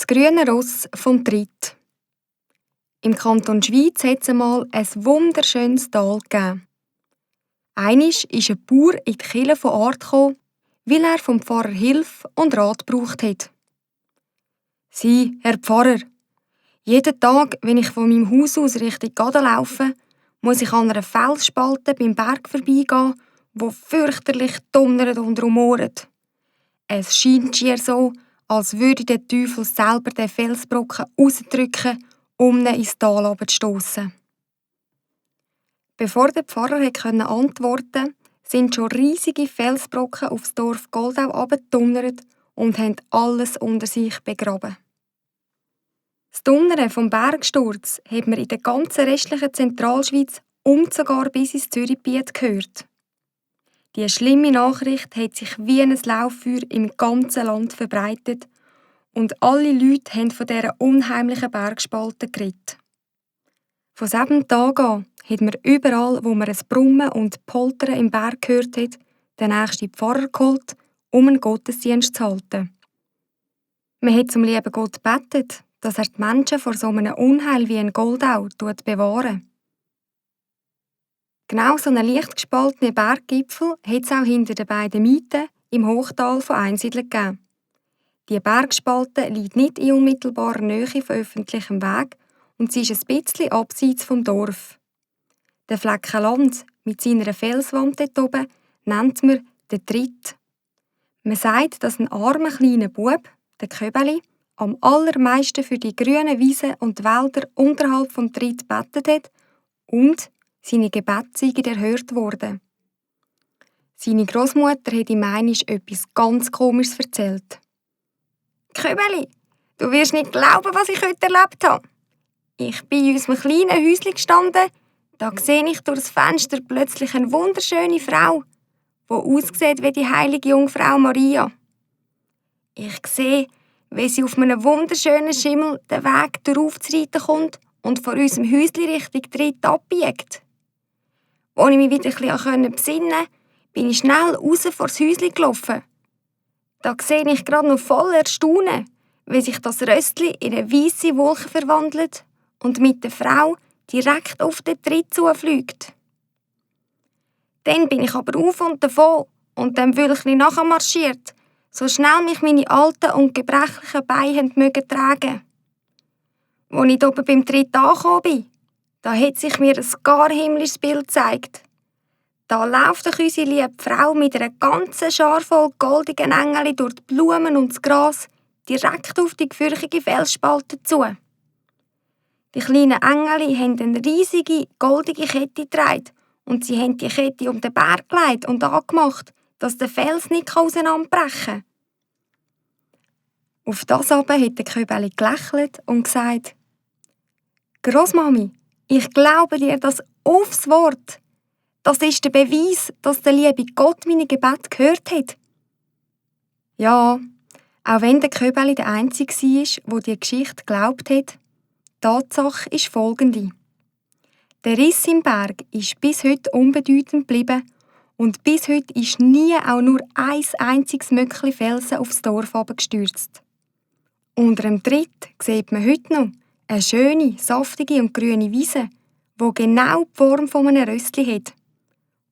Das grüne Ross vom Tritt. Im Kanton Schwyz hat es einmal ein wunderschönes Tal gegeben. Einmal ist ein Bauer in die Kirche von Art gekommen, weil er vom Pfarrer Hilfe und Rat gebraucht hat. «Sie, Herr Pfarrer, jeden Tag, wenn ich von meinem Haus aus Richtung Gaden laufe, muss ich an einer Felsspalte beim Berg vorbeigehen, wo fürchterlich donnert und rumort. Es scheint schier so, als würde der Teufel selber den Felsbrocken rausdrücken, um ihn ins Tal hinabzustossen.» Bevor der Pfarrer antworten konnte, sind schon riesige Felsbrocken aufs Dorf Goldau herabgedonnert und haben alles unter sich begraben. Das Donnern vom Bergsturz hat man in der ganzen restlichen Zentralschweiz und sogar bis ins Zürichgebiet gehört. Die schlimme Nachricht hat sich wie ein Lauffeuer im ganzen Land verbreitet und alle Leute haben von dieser unheimlichen Bergspalte geredet. Von diesem Tag an hat man überall, wo man ein Brummen und Poltern im Berg gehört hat, den nächsten Pfarrer geholt, um einen Gottesdienst zu halten. Man hat zum lieben Gott gebetet, dass er die Menschen vor so einem Unheil wie in Goldau bewahren. Genau so einen leicht gespaltenen Berggipfel hat es auch hinter den beiden Mieten im Hochtal von Einsiedler gegeben. Die Bergspalte liegt nicht in unmittelbarer Nähe von öffentlichem Weg und sie ist ein bisschen abseits vom Dorf. Der Flecken Land mit seiner Felswand dort oben nennt man den Tritt. Man sagt, dass ein armer kleiner Bub, der Köbeli, am allermeisten für die grünen Wiesen und Wälder unterhalb vom Tritt gebetet hat und seine Gebete seien erhört worden. Seine Großmutter hat ihm einmal etwas ganz Komisches erzählt. «Köbeli, du wirst nicht glauben, was ich heute erlebt habe. Ich bin in unserem kleinen Häuschen gestanden, da sehe ich durch das Fenster plötzlich eine wunderschöne Frau, die aussieht wie die heilige Jungfrau Maria. Ich sehe, wie sie auf einem wunderschönen Schimmel den Weg darauf zu reiten kommt und von unserem Häuschen Richtung Tritt abbiegt. Als ich mich wieder ein bisschen besinnen konnte, bin ich schnell raus vor das Häuschen gelaufen. Da sehe ich gerade noch voll Erstaunen, wie sich das Rössli in eine weisse Wolke verwandelt und mit der Frau direkt auf den Tritt zufliegt. Dann bin ich aber auf und davon und dem Wölkchen nachmarschiert, so schnell mich meine alten und gebrechlichen Beine mögen tragen. Als ich oben beim Tritt angekommen bin, da hat sich mir ein gar himmlisches Bild gezeigt. Da läuft unsere liebe Frau mit einer ganzen Schar voll goldigen Engeln durch die Blumen und das Gras direkt auf die gefürchtige Felsspalte zu. Die kleinen Engel haben eine riesige, goldige Kette getragen und sie haben die Kette um den Berg gelegt und angemacht, dass der Fels nicht auseinanderbrechen kann. Auf das aber hat der Köbeli gelächelt und gesagt: «Grossmami, ich glaube dir das aufs Wort. Das ist der Beweis, dass der liebe Gott meine Gebete gehört hat.» Ja, auch wenn der Köbeli der Einzige war, der die Geschichte geglaubt hat, die Tatsache ist folgende. Der Riss im Berg ist bis heute unbedeutend geblieben und bis heute ist nie auch nur ein einziges Möckchen Felsen aufs Dorf herabgestürzt. Unter dem Tritt sieht man heute noch eine schöne, saftige und grüne Wiese, die genau die Form von einem Rössli hat.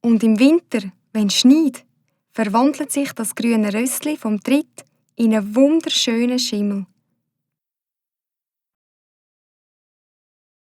Und im Winter, wenn es schneit, verwandelt sich das grüne Rössli vom Tritt in einen wunderschönen Schimmel.